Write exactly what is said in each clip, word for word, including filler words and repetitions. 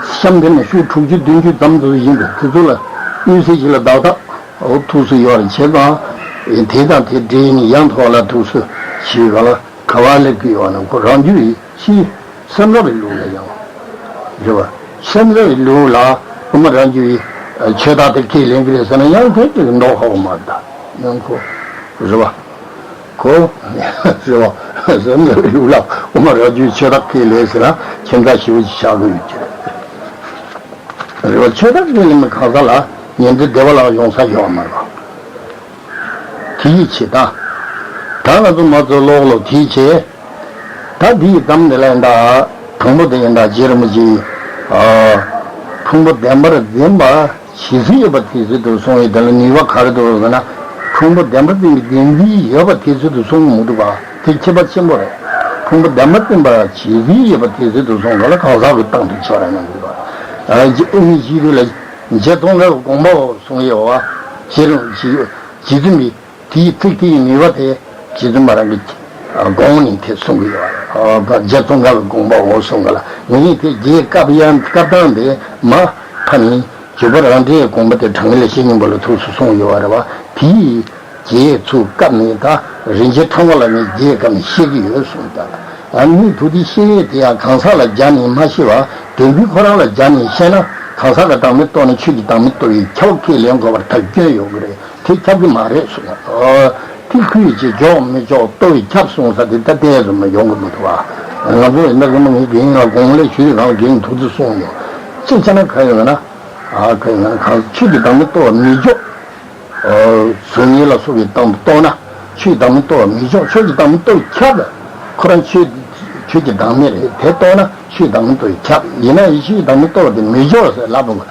གཤམ་དེ་ནས་ཤོག་དྲུག་ཅུ་བདུན་ཅུ་ཙམ་ཙམ་ཡིན་འདུག་དེ་ཚོ་ལ་དངོས་གསལ་ཞིག་ལ་བདག་བདག་འོ་ཐུགས་སུ་ཡོད་རེད་བྱས་ཙང་། དེ་དང་དེ་འདྲའི་ནི་ཡང་ཐོག་ལ་ཐུགས་སུ་ཞིག་ག་ལ་ག་བ་སླེབས་ཀྱི་ཡོད་ན་ཁོ་རང་རྒྱུད་ཡིན་ཕྱིའི་སེམས་ཙམ་པའི་ལུགས་ལ་ཡང་། རེད་བ། སེམས་ཙམ་པའི་ལུགས་ལ་དབུ་མ་རང་རྒྱུད་ཡིན་ཆོས་བདག་དེ་ཁས་ལེན་གྱི་རེད་ཟེར་ན་ཡང་དེ་དེ་མདོག་ཁ་བོ་མ་རེད་ད་ཡང་ཁོ། རེད་བ། ཁོ། རེད་བ། སེམས་ཙམ་པའི་ལུགས་ལ་དབུ་མ་རང་རྒྱུད་ཆོས་བདག་ཁས་ལེན་ཟེར་ན་ཁྱད་མཚར་ཞེ་པོ་ཅིག་ཆགས་ཀྱི་ཡོད་ཀྱི་རེད། རེད་བ། ཆོས་བདག་ཁས་ལེན་པའི་གང་ཟག་ལ་ཉན་ཐོས་བདེ་བ་ལ་ཡོང་ས་ཡོད་མ་རེད་བ། དེ་ཡིད་ཆེས་དང་། ད་ང་ཚོ་མ་ཚོ་ཀློག་ཀློག་དེ་ཡིད་ཆེས། ད་འདི་ཡི་གཏམ་འདི་ལ་ཡིན་ད། དང་པོ་དེ་ཡིན་ད་རྗེ་རིན་པོ་ཆེ། ཕུང་པོ་བདེན་པར་འཛིན་པ་ཇི་སྲིད་ཡོད་པ་དེ་སྲིད་དུ་སོང་བའི་དེ་ལ་ནུས་པ་ག་རེ་འདུག་ཟེར་ན། ཕུང་པོ་བདེན་པར་འཛིན་པའི་བདེན་འཛིན་ཡོད་པ་དེ་སྲིད་དུ་སོང་མི་འདུག་པ་དེ་ཁྱད་པར་ཆེན་པོ་རེད། ཕུང་པོ་བདེན་པར་འཛིན་པ་ཇི་སྲིད་ཡོད་པ་དེ་སྲིད་དུ་སོང་ག་ལ་གང་ཟག་གི་སྟེང་དུ་ཆགས་ར་ཡང་འདུག་པ། ཨ་ཨུ་མི་ཤི་རུ་ལ་རྗེ་ཙོང་ཁའི་དགོངས་པའོ་གསུངས་ཡོད་པ། རྗེ་རིན་པོ་ཆེ་རྗེ་བཙུན་པའི། དེའི་ཚིག་དེའི་ནུས་པ་དེ་རྗེ་བཙུན་པ་རང་གི་དགོངས་ནས་དེ་གསུང་གི་ཡོད་རེད། རྗེ་ཙོང་ཁ་གི་དགོངས་པའོ་གསུང་ག་ལ་ངས་དེ་རྗེའི་བཀའ་ཡང་བཀའ་ཐང་དེ་མ་ཕ་ནི་བརྗོད་པ་རང་འགྲེལ་དགོངས་པ་དེ་དྲང་ངེས་ལ་བཤེས་གཉེན་པོ་ལ་ཐུགས་སུ་གསུངས་ཡོད་རེད་བ། དེའི་རྗེའི་ཚུལ་བཀའ་ནི་ད་རིན་ཆེན་ཕྲེང་བ་ལ་ངས་རྗེའི་བཀའ་ནི་བཤད་ཀྱི་ཡོད་གསུངས་ད། ཨ་ནི་ཐུགས་དེ་བཤད་ཡས་དེ་ཡང་གང་ཟག་ལ་སྦྱར་ནས་མ་བཤད་པ་དེ་འདི་ཁོ་རང་ལ་སྦྱར་ནས་བཤད་ན་གང་ཟག་གི་བདག་མེད་རྟོགས་ན་ཆོས་ཀྱི་བདག་མེད་རྟོགས་པའི་ཁྱབ་ཁས་ལེན་དགོས་པར་ཐག་སྐྱོན་ཡོད་ཀྱི་རེད། དེ་ཁྱབ་ཀྱི་མ་རེད་གསུངས། ཨོ། དེ་ཁུལ་གྱི་འཇོག་མི་འཇོག་རྟོགས་པའི་ཁྱབ་གསུངས་ས་དེ་ད་ལྟའི་རུ་མ་ཡོང་གི་མི་འདུག་ཨ། ང་ཚོ་ཡིན་ན་གི་མ་ངའི་རྒན་ལ་དགོངས་ལས་ཞུས་རང་རྒན་ཐུགས་རྗེ་གསུངས་ཡོད། གཅིག་བྱས་ན་ག་ཡོད་ན། ཨ་ག་ཡོད་ན་གང་ཆོས་ཀྱི་བདག་མེད་རྟོགས་པ་མི་འཇོག་གཟུགས་བརྙན་ལ་སོགས་པའི་སྟེང་དུ་རྟོགས་ན་ཆོས་ཀྱི་བདག་མེད་རྟོགས་པ་མི་འཇོག་ཆོས་ཀྱི་བདག་མེད་རྟོགས་པའི་ཁྱབ། ཁོ་རང་ཆོས་ཆོས་ཀྱི་བདག་མེད་རེད་དེ་རྟོགས་ན་ཆོས་ཀྱི་བདག་མེད་རྟོགས་པའི་ཁྱབ་ཡིན་ན་ཡང་ཆོས་ཀྱི་བདག་མེད་རྟོགས་པ་དེ་མི་འཇོག་ཟེར་ལབ་པ།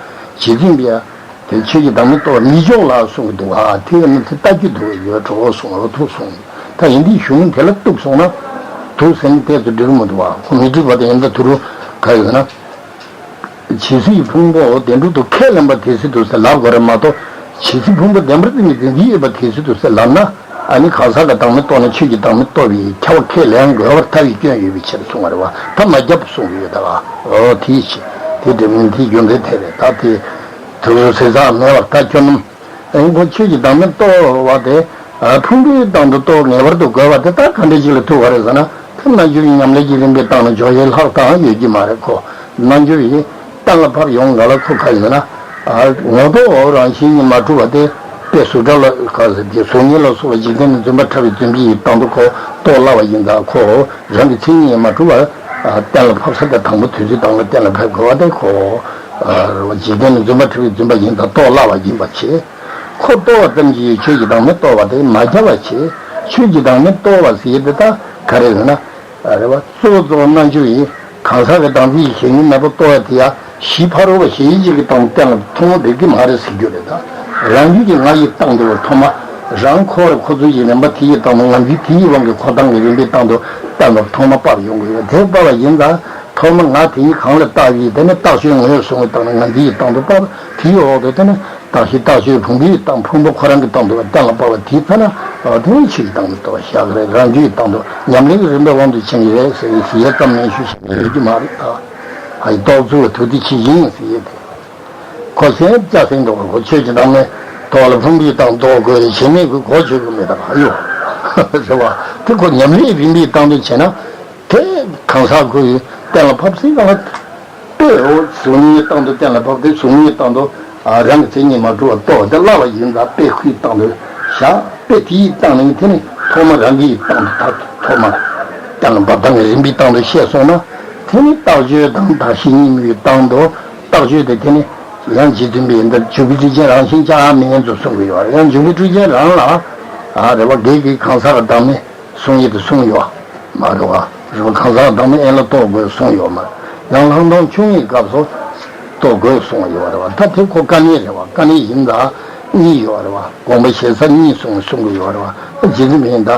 རྗེ་བཙུན་པས་དེ་ཆོས་ཀྱི་བདག་མེད་རྟོགས་པ་མི་འཇོག་ལ་གསུངས་ཀྱི་འདུག་ཨ། དེ་ཡང་དེ་ལྟ་རྒྱུ་འདུག་ཡོད་འགྲོ་གསུངས་ཨ་ཐུགས་གསུངས། ད་ཡིན་དེའི་གཞུང་དེ་ལ་གཏུགས་སོང་ན་དུག་ཟེར་ནས་ཏོག་ཙམ་འགྲིག་གི་མི་འདུག་ཨ། ཁོ་མི་འགྲིག་པ་དེ་ཡིན་ད་དུ་རུ་ག་ཡོད་ན། ཇི་སྲིད་ཕུང་པོ་བདེན་གྲུབ་ཏུ་ཁས་ལེན་པ་དེ་སྲིད་དུ་ཟེར་ལབ་དགོས་རེད་མ་གཏོགས་ཇི་སྲིད་ཕུང་པོ་བདེན་པར་འཛིན་པའི་བདེན་འཛིན་ཡོད་པ་དེ་སྲིད་དུ་ཟེར་ལབ་ན་ཨ་ནི་གང་ཟག་གི་བདག་མེད་རྟོགས་ན་ཆོས་ཀྱི་བདག་མེད་རྟོགས་པའི་ཁྱབ་པ་ཁས་ལེན་དགོས་པར་ཐལ་བའི་སྐྱོན་ཡོད་པའི་ཕྱིར་གསུངས་པ་རེད་བ། ད་མ་རྒྱབ་གསུངས་ཡོད་ད་བ། ཨོ་དེའི་ཕྱིར་དེ་འདྲ་མིན་དེའི་རྒྱུ་མཚན་དེ་རེད་ད་དེ་དུ་ཟེར་ས་མེད་པར་ད་ཁྱོད་རྣམས། ཨེ་ཁོ་ཆོས་ཀྱི་བདག་མེད་རྟོགས་པ་དེ། ཕུང་པོའི་སྟེང་དུ་རྟོགས་ངེས་པར་དུ་དགོས་པ་དེ་ལྟར་ག་འདྲ་ཞིག་ལ་ཐུག་པ་རེད་ཟེར་ན་ཐུགས་རྣལ་འབྱོར་པའི་ཉམས་ལེན་གྱི་རིམ་པའི་སྟེང་ན་འཇོག་ཡས་ལྷག་ཐང་ཡོད་ཀྱི་མ་རེད་ཁོ། རྣལ་འབྱོར་པའི་གཏན་ལ་ཕབ་ཡོང་ག་ལ་ཁོ་ག་ཡིན་ན། ངོ་ཐོག་རང་བཞིན་གྱིས་མ་གྲུབ་པ་དེ་དཔེ་གཟུགས་སྒྲ་ལ་ག་ཟེར་དེ་གཟུགས་བརྙན་ལ་སོགས་པ་འཇིག་རྟེན་ནི་བརྫུན་པ་འཁྲབ་པའི་བརྫུན་པའི་སྟེང་དུ་ཁོ་རྟོགས་སླ་བ་ཡིན་ཙང་ཁོ་རང་གི་མཚན་ཉིད་མ་གྲུབ་པ། གཏན་ལ་ཕབ་ས་དེ་དང་པོ་དུས་ཚོད་དང་ལ་གཏན་ལ་ཕབ་དགོས་པ་དེ་ཁོ། འཇིག་རྟེན་ནི་བརྫུན་པ་འཁྲབ་པའི་བརྫུན་པ་ཡིན་ཙང་རྟོགས་སླ་བ་ཡིན་པ་བྱས། ཁོ་རྟོགས་པ་ཙམ་གྱིས་ཆོས་ཀྱི་བདག་མེད་རྟོགས་པ་དེ་མ་ཁྱབ་པ་བྱས། ཆོས་ཀྱི་བདག་མེད་རྟོགས་པ་ཟེར་དེ་ད་ག་རེ་ཟེར་ན། རེད་བ། གཙོ་བོ་གཙོ་བོ་རྣལ་འབྱོར་ཡིན། གང་ཟག་གི་བདག་འཛིན་གྱི་ཞེན་ཉིད་མེད་པར་རྟོགས་པ་དེ་ཡང་གཞི་ཕ་རོལ་པོ་གཞན་གཅིག་གི་སྟེང་གཏན་ལ་མཐོང་བ་འགྲིག་གི་མ་རེད་ཟེར་རྒྱུ་རེད་ད། རང་རྒྱུད་ཀྱི་ང་ཡི་སྟེང་དུ་ཐོག་མ་རང་ཁོ་ར་ཁོ་ཚོ་ཡི་རིམ་པ་དེ་ཡི་སྟེང་དུ་ང་རྒྱུད་དེ་ཡི་དབང་གིས་ཁོ་ཐང་གི་རིམ་པའི་སྟེང་དུ་གཏན་ལ་ཐོག་མ་བབས་ཡོང་གི་ཡོད་དེ་བབས་པ་ཡིན་ཙང་ཐོག་མ་ང་དེ་ཡི་གང་ལ་བཏགས་ཡིན་དེ་ནི་བཏགས་ཆོས་ངོ་བོས་བཟུང་བའི་སྟེང་ནས་ང་འདི་ཡི་སྟེང་དུ་བབས་དེའི་འོག་ཏུ་དེ་ནི། བརྟགས་ཤིང་བརྟགས་ཆོས་ཕུང་པོའི་སྟེང་ཕུང་པོ་ཁོ་རང་གི་སྟེང་དུ་གཏན་ལ་ཕབ་པ་དེའི་ཚེ་ན་དེ་ནི་ཆོས་ཀྱི་བདག་མེད་རྟོགས་པ་བཞག་གི་རེད། རང་རྒྱུད་ཀྱི་སྟེང་དུ་ཉམས་ལེན་གྱི་རིམ་པའི་དབང་དུ་བྱས་ཀྱི་རེད་ཟེར་བའི་ཟེར་ཡས་ཙམ་ནས་ཞུ་ཞིག་ཡོད་ཀྱི་མ་རེད་ཨ། ཨ་ཡི་རྟོགས་ཚུལ་ལ་ཐུགས་རྗེ་ཆེ་ཡིན་ཟེར་ཡས་དེ། ཁོ་སེམས་རྒྱ་སེང་འདུག་ཁོ་ཆོས་ཀྱི་བདག་མེད་རྟོགས་ལ་ཕུང་པོའི་སྟེང་རྟོགས་དགོས་རེད་བྱས་ནས་ཁོས་གོ་ཆོད་ཀྱི་མེད་ད་ཨ་ཡོ། རེད་བ། དེ་ཁོ་ཉམས་ལེན་རིམ་པའི་སྟེང་དུ་བྱས་ན། དེ་གང་ཟག་ཁོ་ཡི་གཏན་ལ་ཕབ་སྲིད་གང་ལ། དཔེ་འོ་གཟུགས་བརྙན་སྟེང་དུ་གཏན་ལ་ཕབ་སྟེ་གཟུགས་བརྙན་སྟེང་དུ་རང་གི་མཚན་ཉིད་མ་གྲུབ་པ་རྟོགས་དེ་སླ་བ་ཡིན་ཙང་དཔེ་ཁོའི་སྟེང་དུ་བཞག་དཔེ་དེའི་སྟེང་ནས་དེ་ནི་ཐོག་མ་རང་གི་སྟེང་དུ་ཐག་ཐོག་མ་གཏན་ལ་ཕབ་སྟངས་ཀྱི་རིམ་པའི་སྟེང་དུ་བཤད་སོང་ན་དེ་ནི་རྟགས་ཆོས་དང་བརྟགས་ཤིང་གཉིས་མེད་ཀྱི་སྟེང་དུ་རྟགས་ཆོས་དེ་དེ་ནི་ཡང་རྗེ་བཙུན་པས་འདིར་འཇུག་པའི་ཐེག་ཆེན་རང་བཞིན་བཅའ་མི་ཉན་ཚུལ་གསུང་གི་ཡོད་རེད། ཡང་འཇུག་པའི་ཐེག་ཆེན་རང་ལ་རེ་བ་དགེ་གི་གང་ཟག་གི་བདག་མེད། གསུང་ཡས་དེ་གསུངས་ཡོད་མ་རེད་བ། རེད་བ། གང་ཟག་བདག་མེད་ཨེ་ལ་རྟོགས་དགོས་གསུངས་ཡོད་མ་རེད། ཡང་ལྷག་མཐོང་ཆུང་ངུའི་སྐབས་སུ་རྟོགས་དགོས་གསུངས་ཡོད་རེད་བ། ད་དེ་ཁོ་དཀའ་གནད་རེད་བ། དཀའ་གནད་ཡིན་ད་གཉིས་ཡོད་རེད་བ། དགོངས་པ་ཞེ་ས་གཉིས་གསུངས་གསུང་གི་ཡོད་རེད་བ། རྗེ་བཙུན་མིན་ད་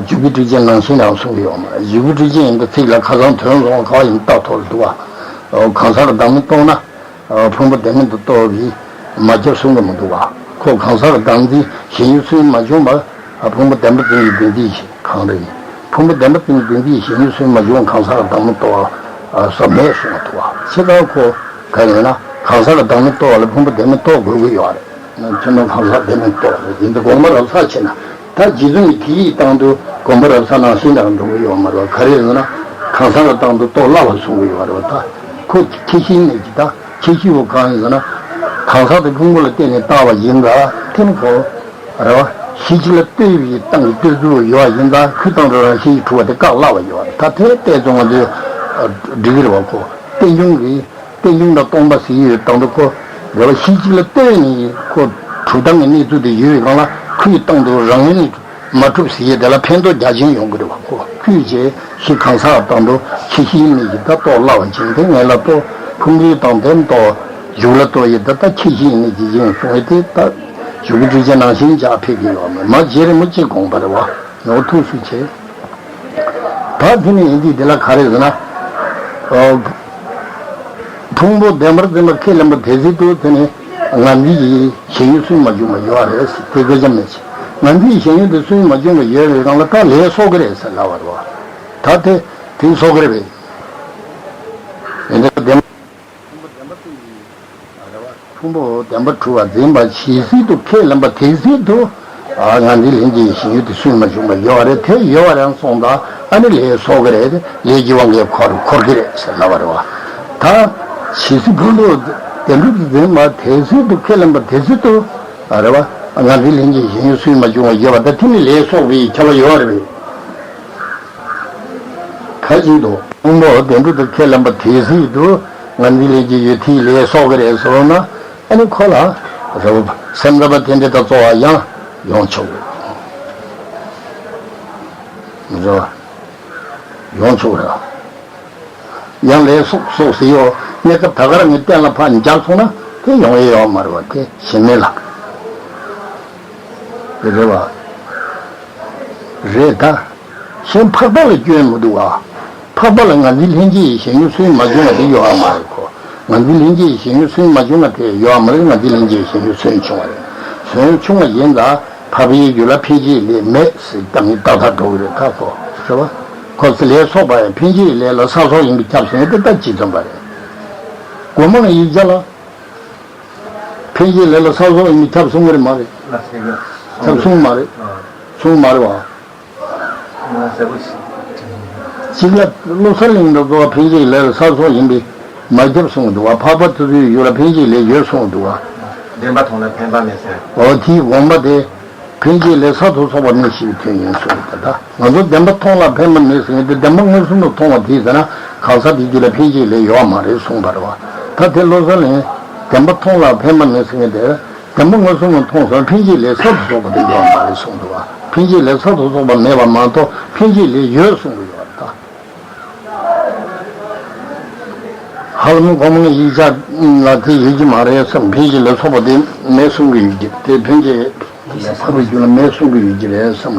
འཇུག་པའི་ཐེག་ཆེན་ནང་བཞིན་རང་གསུང་གི་ཡོད་མ་རེད། འཇུག་པའི་ཐེག་ཆེན་ཡིན་ད་ཚིག་ལ་ཁ་སང་དོན་བཟང་བ་ག་བ་ཡིན་རྟགས་ཐོག་ལ་འདུག་བ། གང་ཟག་བདག་མེད་རྟོགས་ན། ཕུང་པོ་བདེན་མེད་དུ་རྟོགས་པའི་མ་ཁྱབ་གསུང་གི་མི་འདུག་བ། ཁོ་གང་ཟག་གི་བདག་འཛིན་ཞེན་ཡུལ་སུན་མ་བྱུང་བ། ཕུང་པོ་བདེན་པར་འཛིན་པའི་བདེན་འཛིན་ཞེན་གང་རེད། ཕུང་པོ་བདེན་པར་འཛིན་པའི་བདེན་འཛིན་ཞེན་ཡུལ་སུན་མ་བྱུང་བ་གང་ཟག་གི་བདག་མེད་རྟོགས་ ཨ་ས་མེད་གསུང་བ་འདུག་བ། ཕྱི་ཁ་ཁོ་ག་ཡིན་ན་གང་ཟག་གི་བདག་མེད་རྟོགས་ལ་ཕུང་པོ་བདེན་མེད་རྟོགས་དགོས་ཀྱི་ཡོད་རེད། ཐུན་མོང་གང་ཟག་བདེན་མེད་རྟོགས་རེད། ཡིན་ཏེ་དགོངས་པ་རབ་གསལ་བྱས་ན་ད་རྗེ་བཙུན་གྱི་ཐེག་ཡིག་སྟེང་དུ་དགོངས་པ་རབ་གསལ་ནང་བཞིན་ལ་འགྲོ་གི་ཡོད་མ་རེད་བ། ག་རེ་ཡིན་ན་གང་ཟག་གི་སྟེང་དུ་རྟོགས་སླ་བ་གསུང་གི་ཡོད་རེད་བ། ད་ཁོ་ཁྱད་གཞི་གནས་ཀྱི་ད་ཁྱད་གཞི་བོ་གང་ཡིན་ཟེར་ན། གང་ཟག་དེ་ཕུང་པོ་ལ་བརྟེན་ནས་བཏགས་པ་ཡིན་ཙང་ཐེམ་ཁོ། རེད་བ། གཞི་གཅིག་ལ་ལྟོས་པའི་སྟེང་གི་ལྟོས་ཚུལ་ཡོད་པ་ཡིན་ཙང་ཁོའི་སྟེང་དུ་རང་བཞིན་གྱིས་གྲུབ་པ་དེ་བཀག་སླ་བ་ཡོད་རེད། ད་དེ་བལྟས་ཙང་ང་ཚོས་འགྲིག་གི་རེད་བ། ཁོ་རྟེན་འབྱུང་གི་རྟེན་འབྱུང་དང་སྟོང་པ་ཟེར་ཡོད་སྟེང་དུ་ཁོ་རེད་བ། གཞི་གཅིག་ལ་ལྟོས་ནས་ཁོ་གྲུབ་སྟངས་ཀྱི་གནས་ཚུལ་དེ་ཡོད་པའི་སྒང་ལ་ཁོའི་སྟེང་དུ་རང་ངོས་ནས་མ་གྲུབ་ཟེར་ཡས་དེ་ལ་ཕན་ཐོགས་རྒྱ་ཆེན་ཡོང་གི་རེད་བ། ཁོ་ཁོས་བྱས་ཤིག་གང་ཟག་སྟེང་དུ་ཁྱད་གཞི་གནས་ཀྱི་ད་རྟོགས་སླ་བ་ཅན་དེ་ངེས་ལ་རྟོགས་ཕུང་པོའི་སྟེང་དེ་རྟོགས་གཞུག་ལ་རྟོགས་ཡས་ད་ད་ཁྱད་གཞི་གནས་ཀྱི་ཡིན་གསུངས་ཡས་དེ་ད། གཞུག་གི་སྒྲིག་ཆ་ནང་བཞིན་ཅིག་ཕེབས་ཀྱི་ཡོད་མེད་མ་བརྗེད་རེ་མོ་གཅིག་དགོངས་པ་རེད་བ། ནོར་ཐུགས་སུ་ཆེ། ད་དེ་ནས་ཡིན་དུས་དེ་ལ་ག་རེ་ཟེར་ན། ཨོ། ཕུང་པོ་བདེན་པར་འཛིན་པ་ཁས་ལེན་པ་དེ་སྲིད་དུ་དེ་ནི་ངར་འཛིན་གྱི་ཞེན་ཡུལ་སུན་མ་བྱུང་བ་ཡོད་རེད་ཟེར་དེ་སྐད་ཆ་མེད་ཅིང་། ངར་འཛིན་གྱི་ཞེན་ཡུལ་དེ་སུན་མ་བྱུང་བ་ཡོད་པའི་སྒང་ལ་ད་ལས་གསོག་གི་རེད་ཟེར་ལབ་པ་རེད་བ། ད་དེ་དེ་གསོག་གི་རེད་པས། ཡིན་དུས་བདེན། ཕུང་པོ་བདེན་པ་སྟེ། རེད་བ། ཕུང་པོ་བདེན་པར་གྲུབ་པར་འཛིན་པ་ཇི་སྲིད་དུ་ཁས་ལེན་པ་དེ་སྲིད་དུ། ཨ་ངར་འཛིན་ལྷན་སྐྱེས་ཀྱི་ཞེན་ཡུལ་དེ་སུན་མ་བྱུང་བ་ཡོད་རེད། དེ་ཡོད་པ་རང་སོང་ཙང་ཨ་ནི་ལས་གསོག་གི་རེད། ལས་ཀྱི་དབང་གིས་འཁོར་འཁོར་གི་རེད་ཟེར་ལབ་པ་རེད་བ། ད་ཇི་སྲིད་ཕུང་པོ་བདེན་གྲུབ་ཏུ་འཛིན་པ་དེ་སྲིད་དུ་ཁས་ལེན་པ་དེ་སྲིད་དུ། ཨ་རེད་བ། ངར་འཛིན་ལྷན་སྐྱེས་ཀྱི་ཞེན་ཡུལ་སུན་མ་བྱུང་བ་ཡོད་པ་ད་དེ་ནི་ལས་གསོག་པའི་ཁྱབ་པ་ཡོད་རེད་པས། ད་གཅིག་ཏུ་ཕུང་པོ་བདེན་གྲུབ་ཏུ་ཁས་ལེན་པ་དེ་སྲིད་དུ་ངར་འཛིན་ལྷན་སྐྱེས་ཡོད་དེའི་ལས་གསོག་གི་རེད་ཟེར་ན། ཨ་ནི་ཁོ་ལ་རེད་བ། སེམས་ཙམ་པ་དེ་འདྲ་དང་རྩོལ་བ་ཡང་ཡོང་ཆོག་གི་རེད་བ། ཡོང་ཆོག་གི་རེད་བ། ཡང་ལས་གསོག་གསོག་ཟེར་ཡོད་གནས་སྐབས་ད་ག་རང་གི་གཏན་ལ་ཕར་འཇགས་སོང་ན་དེ་ཡོང་ཡས་ཡོད་མ་རེད་བ། དེ་ཞེན་མེད་ལ་རེད་བ། རེད་ད། གཞན་འཕགས་པ་ལ་སྐྱོན་མི་འདུག་བ། འཕགས་པ་ལ་ངར་འཛིན་ལྷན་སྐྱེས་ཀྱི་ཞེན་ཡུལ་སུན་མ་བྱུང་བ་དེ་ཡོད་པ་མ་རེད་ཁོ། ངར་འཛིན་ལྷན་སྐྱེས་ཀྱི་ཞེན་ཡུལ་སུན་མ་བྱུང་བ་དེ་ཡོད་པ་མ་རེད། ངར་འཛིན་ལྷན་སྐྱེས་ཀྱི་ཞེན་ཡུལ་སུན་ཕྱུང་བ་རེད། སུན་ཕྱུང་བ་ཡིན་ཙང་འཕགས་པའི་རྒྱུད་ལ་འཕེན་བྱེད་ལས་མེད་ཟེར་གཏམ་ནི་ཏག་ཏག་འགྲོ་གི་རེད་ད་ཁོ། རེད་བ། ཁོ་ཚོ་ལས་གསོག་པ་ཡང་འཕེན་བྱེད་ལས་ལ་ས་སོགས་ཡིན་པས་ཁྱབ་སོང་དེ་ལྟ་ཇི་ཙམ་པ་རེད། སྒོ་མང་ཡིག་ཆ་ལ། འཕེན་བྱེད་ལས་ལ་ས་སོགས་ཡིན་པས་ཁྱབ་སོང་གི་རེད་མ་རེད། ཁྱབ་སོང་མ་རེད། སོང་མ་རེད་བ། གཅིག་ལ་བློ་གསལ་གླིང་དང་གཙོ་བ་འཕེན་བྱེད་ལས་ལ་ས་སོགས་ཡིན་པས་མ་ཁྱབ་གསུངས་འདུག་བ། འཕགས་པ་དེ་ཚོའི་ཡུལ་ལ་འཕེན་བྱེད་ལས་ཡོད་གསུངས་འདུག་བ། བདེན་པ་མཐོང་ལ་འཕེན་པ་མེད་ཟེར། འོ་དེའི་དགོངས་པ་དེ། འཕེན་བྱེད་ལས་ས་དང་ཚོགས་པ་མེད་ཞེས་པའི་དོན་ཡིན་གསུངས་ཏེ། ད་ང་ཚོ་བདེན་པ་མཐོང་ལ་འཕེན་པ་མེད་ཟེར་མཁན་དེ་བདེན་པ་མངོན་སུམ་དུ་མཐོང་བ་དེ་ཟེར་ན་གང་ཟག་དེའི་རྒྱུད་ལ་འཕེན་བྱེད་ལས་ཡོད་མ་རེད་གསུངས་པ་རེད་བ། ད་དེ་བློ་གསལ་གླིང་བདེན་པ་མཐོང་ལ་འཕེན་པ་མེད་ཟེར་མཁན་དེ་བདེན་པ་མངོན་སུམ་དུ་མཐོང་སོང་འཕེན་བྱེད་ལས་ས་དང་ཚོགས་པ་དེ་ཡོད་མ་རེད་གསུངས་འདུག་བ། འཕེན་བྱེད་ལས་ས་དང་ཚོགས་པ་མེད་པ་མ་གཏོགས་འཕེན་བྱེད་ལས་ཡོད་གསུངས་ཀྱི་ཡོད་རེད་ད། ཧ་ལམ་སྒོ་མང་ཡིག་ཆ་ལ་དེ་ཡོད་ཀྱི་མ་རེད་བསམ། འཕེན་བྱེད་ལས་ཚོགས་པ་དེ་མེད་གསུང་གི་ཡོད་ཀྱི་དེ་འཕེན་བྱེད་ལས་ས་འཕགས་པའི་རྒྱུད་ལ་མེད་གསུང་གི་ཡོད་ཀྱི་རེད་བསམ།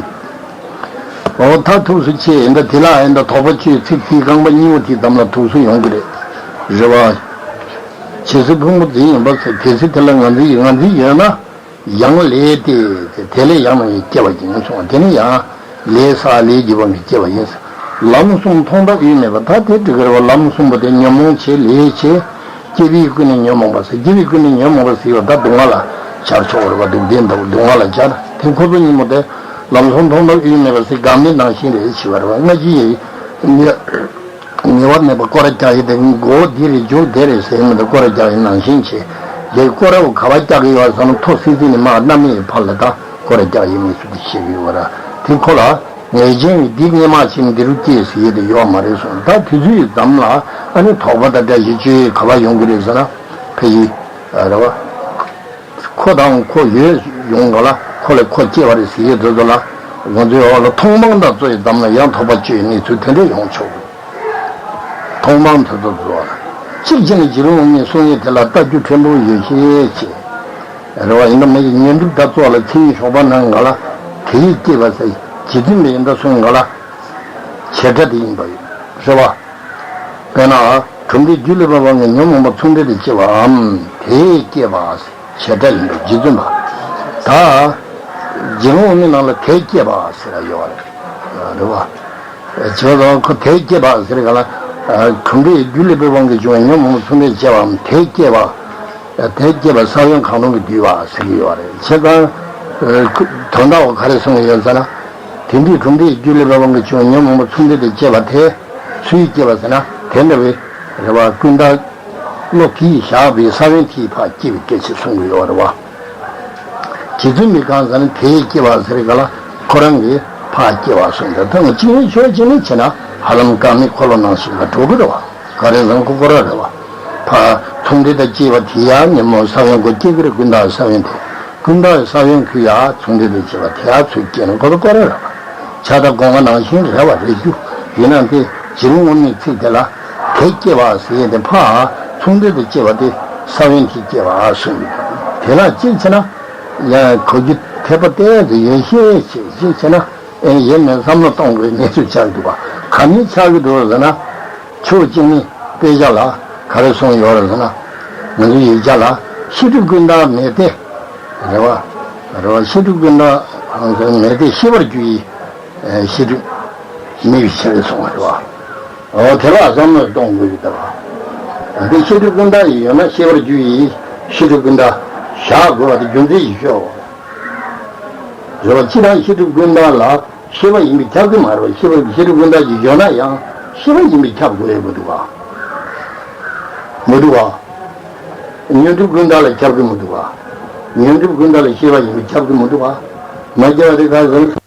འོ་ད་ཐུགས་སུ་ཆེ་ཡིན་ད་དེ་ལ་ཡིན་ད་དོགས་པ་གཅོད་ཚིག་དེའི་རྐང་པ་གཉིས་པོ་དེའི་འདམ་ལ་ཐུགས་སུ་ཡོང་གི་རེད། རེད་བ། ཇི་སྲིད་ཕུང་པོ་འཛིན་ཡིན་པ་ཚེ་དེ་སྲིད་དེ་ལ་ངར་འཛིན་ཡོད་ངར་འཛིན་ཡོད་ན། ཡང་ལས་ཏེ། དེ་ལས་ཡང་ན་ཡང་སྐྱེ་བ་ཡིན་གསུངས། དེ་ནི་ཡང་ལས་བསགས་ལས་བགྱིས་པ་གིས་སྐྱེ་བ་ཡིན། ལམ་གསུམ་མཐོང་ཐོས་དབྱེར་མེད་པ་ད་དེ་འགྲིག་གི་རེད་བ། ལམ་གསུམ་པོ་དེ་ཉོན་མོངས་ཆེ་ལས་ཆེ། སྐྱེས་བུའི་ཀུན་ནས་ཉོན་མོངས་པ་ཟེར། སྐྱེས་བུའི་ཀུན་ནས་ཉོན་མོངས་པ་ཟེར་བ་ད་སྡུག་བསྔལ་ལ་སྦྱར་ཆོག་གི་རེད་བ། སྡུག་བདེན་དང་སྡུག་བསྔལ་ལ་སྦྱར། དེ་ཁོ་ཚོ་གཉིས་པོ་དེ་ལམ་གསུམ་མཐོང་ཐོས་དབྱེར་མེད་པ་ཟེར་འགག་མེད་ནང་བཞིན་རེད་ཞེས་པ་རེད་བ། སྔ་ཕྱི་ཡི་ཉེ་ཉེ་བར་མེད་པར་སྐོར་ར་རྒྱག་ཡས་དེ་མགོ་བོ་འདི་རེད་མཇུག་དེ་རེད་ཟེར་མི་འདུག་སྐོར་ར་རྒྱག་ཡས་ནང་བཞིན་བྱས། དེ་སྐོར་ར་བོ་ག་པར་རྒྱག་གི་ཡོད་ཟེར་ན་མཐོ་སི་སི་ནས་མར་གནམ་མེད་ཡི་བར་ལ་ད་སྐོར་ར་རྒྱག་ཡས་མི་ཚུལ་དེ་བཤད་ཀྱི་ཡོད་ར། དེ་ཁོ་ལ་ངེས་ཅན་གྱི་འདི་སྔས་མ་ཕྱིན་འདི་རུ་སྐྱེས་ཟེར་ཡས་དེ་ཡོད་མ་རེད་གསུངས། ད་དུས་ཚོད་ཀྱི་འདམ་ལ་ཨ་ནི་དོགས་པ་དང་འདྲ་ཞིག་བཅོས་ཡས་ག་པར་ཡོང་གི་རེད་ཟེར་ན་ཕ་གི་རེད་བ། ཁོ་དང་ཁོ་ཡོད་ཡོང་ག་ལ་ཁོ་ལས་ཁོ་སྐྱེ་བ་རེད་ཟེར་ཡས་དེ་ཚོ་ལ་ང་ཚོའི་འོག་ལ་མཐོང་སྤང་དང་རྩོད་ཡས་འདམ་ལ་ཡང་དོགས་པ་བཅོས་ཡས་གནས་ཚུལ་དེ་འདྲ་ཡོང་ཆོག་གི། མཐོང་སྤང་དེ་ཚོ་རྫོགས་ལ། གཅིག་བྱས་ནས་རྗེ་རིན་པོ་ཆེས་གསུང་ཡས་དེ་ལ་ལྟ་རྒྱུ་ཕྲན་བུ་ཡོད་ཤེས་ཆེ། རེད་བ། ཡིན་ན་མི་ཡི་ཉོན་སྒྲིབ་དག་རྫོགས་ལ་ཚེ་ཡི་ཞོགས་པ་ནང་ག་ལ་དེ་ཡིས་སྐྱེས་པ་ཟེར་རྗེ་བཙུན་པས་ཡིན་ད་གསུང་ག་ལ་བྱེད་སྒྲ་དེ་ཡིན་པ་ཡོད་རེད་བ། དཔེར་ན། གྲུབ་མཐའི་རྒྱུ་ལས་བབས་པ་ངས་ཉོན་མོངས་པ་མཚུངས་འབྲེལ་དུ་སྐྱེ་བའམ་དེས་སྐྱེས་པ་ཟེར་བྱེད་སྒྲ་ཡིན་པས་རྗེ་བཙུན་པ། ད། རྗེ་བཙུན་པའི་ནང་ལ་དེས་སྐྱེས་པ་ཟེར་བ་ཡོད་རེད། རེད་བ། བྱས་ཙང་ཁོ་དེས་སྐྱེས་པ་ཟེར་ག་ལ། གྲུབ་འབྲས་རྒྱུ་བསླད་པའི་དབང་གིས་བྱུང་བའི་ཉོན་མོངས་པ་མཚུངས་ལྡན་སྐྱེ་བའམ་དེ་སྐྱེ་བ། དེ་སྐྱེ་བ་ས་བོན་གང་རུང་གིས་བསྡུས་པ་ཟེར་གྱི་ཡོད་རེད། བྱས་ཙང་། དོན་དག་ག་རེ་གསུང་གི་ཡོད་ཟེར་ན། དེ་འདྲའི་གྲུབ་འབྲས་རྒྱུ་བསླད་པའི་དབང་གིས་བྱུང་བའི་ཉོན་མོངས་པ་མཚུངས་ལྡན་དུ་སྐྱེ་བ་དེ། སུ་ཡིས་སྐྱེ་བ་ཟེར་ན། དེ་འདྲ་བའི་རེ་བ་ཀུན་བཏགས། བློ་གིས་བཞག་པའི་ས་བོན་དེས་ཕར་སྐྱེ་བའི་སྐད་ཆ་གསུང་གི་ཡོད་རེད་བ། རྗེ་བཙུན་མི་གང་ཟེར་ན་དེས་སྐྱེ་བ་ཟེར་ག་ལ་ཁོ་རང་གིས་ཕར་སྐྱེ་བ་གསུངས་ཏེ། ད་ང་གཅིག་ནས་ཆོས་གཅིག་ནས་བྱས་ན་ཧ་ལམ་ཀ་མའི་འཁོར་ལོ་ནང་ཞིག་ལ་འགྲོ་གི་རེད་བ། ག་རེ་ཟེར་ན་ཁོ་ཁོ་རང་རེད་བ། ཕར་མཚུངས་ལྡན་དང་སྐྱེ་བ་དེ་ཡང་ཉོན་མོངས་ས་བོན་གོ་སྐྱེ་གི་རེད། ཀུན་བཏགས་ས་བོན་དེ། ཀུན་བཏགས་ས་བོན་གྱིས་ཡང་མཚུངས་ལྡན་དང་སྐྱེ་བ་དེ་ཡང་ཚུར་སྐྱེ་ན་ཁོ་ཚོ་ཁོ་རང་རེད་བ། ཆགས་སྡང་སྒོ་ལྔ་ནང་བཞིན་རེད་བ། རེད་རྒྱུ་ཡིན་ན་དེ་རྗེ་རིན་པོ་ཆེའི་ཚིག་དེ་ལ་དེ་སྐྱེ་བ་ཟེར་ཡས་དེ་ཕར་མཚུངས་ལྡན་དུ་སྐྱེ་བ་དེ་ས་བོན་གྱིས་སྐྱེ་བ་གསུངས་ཡོད། དེ་ལ་གཅིག་བྱས་ན་ཡང་གོ་རྒྱུ་འཐད་པ་ཏོག་ཙམ་ཡོད་ཤས་ཆེ། གཅིག་བྱས་ན་ཨེ་ཡེ་མེད་བསམ་བློ་གཏོང་དགོས་གནས་ཚུལ་ཆགས་འདུག་བ། ག་ནས་ཆགས་ཀྱི་འདུག་ཟེར་ན། ཕྱོགས་གཅིག་ནས་དཔེ་ཆ་ལ་ག་རེ་གསུངས་ཡོད་རེད་ཟེར་ན། ང་ཚོའི་ཡིག་ཆ་ལ་ཤེས་སྒྲིབ་ཀུན་བཏགས་མེད་དེ། རེད་བ། རེད་བ། ཤེས་སྒྲིབ་ཀུན་བཏགས་མེད་དེ་ཤེས་པར་འགྱུར་ཡི། ཤེས་སྒྲིབ་མེད་པའི་ཕྱིར་གསུངས་པ་རེད་བ། འོ་དེ་ལ་བསམ་བློ་གཏོང་དགོས་ཀྱི་འདུག་བ། འདི་ཤེས་སྒྲིབ་ཀུན་བཏགས་ཡོད་ན་ཤེས་པར་འགྱུར་ཡི། ཤེས་སྒྲིབ་ཀུན་བཏགས་བཞག་དགོས་པ་དེ་རྒྱུ་མཚན་ཞིག་ཤོད། རེད་བ། སྤྱིར་བཏང་ཤེས་སྒྲིབ་ཀུན་བཏགས་ལ་ཤེས་པ་ཡིན་པས་ཁྱབ་ཀྱི་མ་རེད་བ། ཤེས་པ་ཤེས་སྒྲིབ་ཀུན་བཏགས་ཀྱི་ཡོད་ན་ཡང་ཤེས་པ་ཡིན་པས་ཁྱབ་དགོས་ཡོད་མི་འདུག་བ། མི་འདུག་བ། ཉོན་སྒྲིབ་ཀུན་བཏགས་ལ་ཁྱབ་ཀྱི་མི་འདུག་བ། ཉོན་སྒྲིབ་ཀུན་བཏགས་ལ་ཤེས་པ་ཡིན་པས་ཁྱབ་ཀྱི་མི་འདུག་བ། མ་སྐྱེ་བ་དེ་ག་རེ་ཟེར།